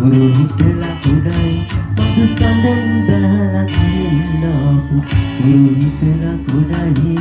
පුරෝහිතලා කුඩයි මధు සඳන් බහලා කිරිල්ලාපු පුරෝහිතලා කුඩයි.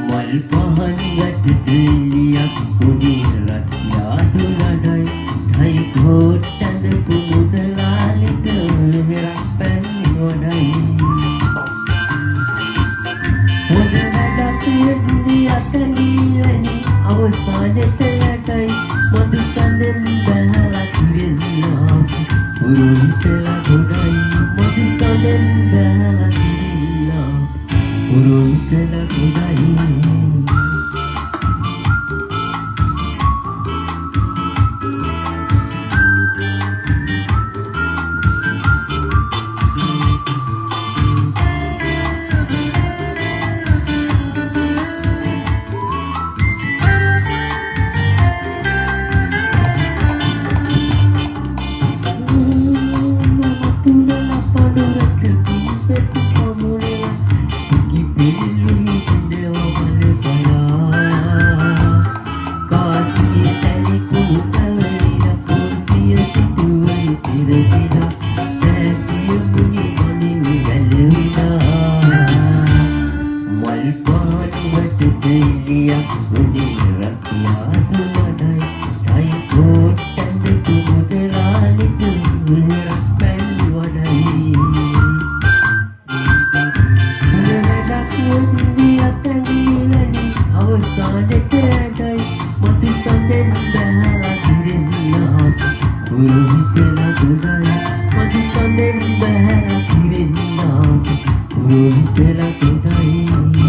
මල් පහන් යටට එළියක් කුඩේ රස්තියාදු ලඩයි ටයි කෝට් ඇඳපු මුදලාලිට වෙරක් පැන් වඩයි. හොඳ වැඩක් යෙදුනි අතනී අවසානෙට යටයි මధు සඳන් බැහැලා කිරිල්ලා පුරෝහිතලා ගොඩයි මధు සඳන් බැහැලා කිරිල්ලා පුරෝහිතලා ගොඩයි. අවසානෙට ඇඩයි මතු සඳෙන් බැහැලා කිරිල්ලා පුරෝහිතලා ගොඩයි මතු සඳෙන් බැහැලා කිරිල්ලා පුරෝහිතලා ගොඩයි.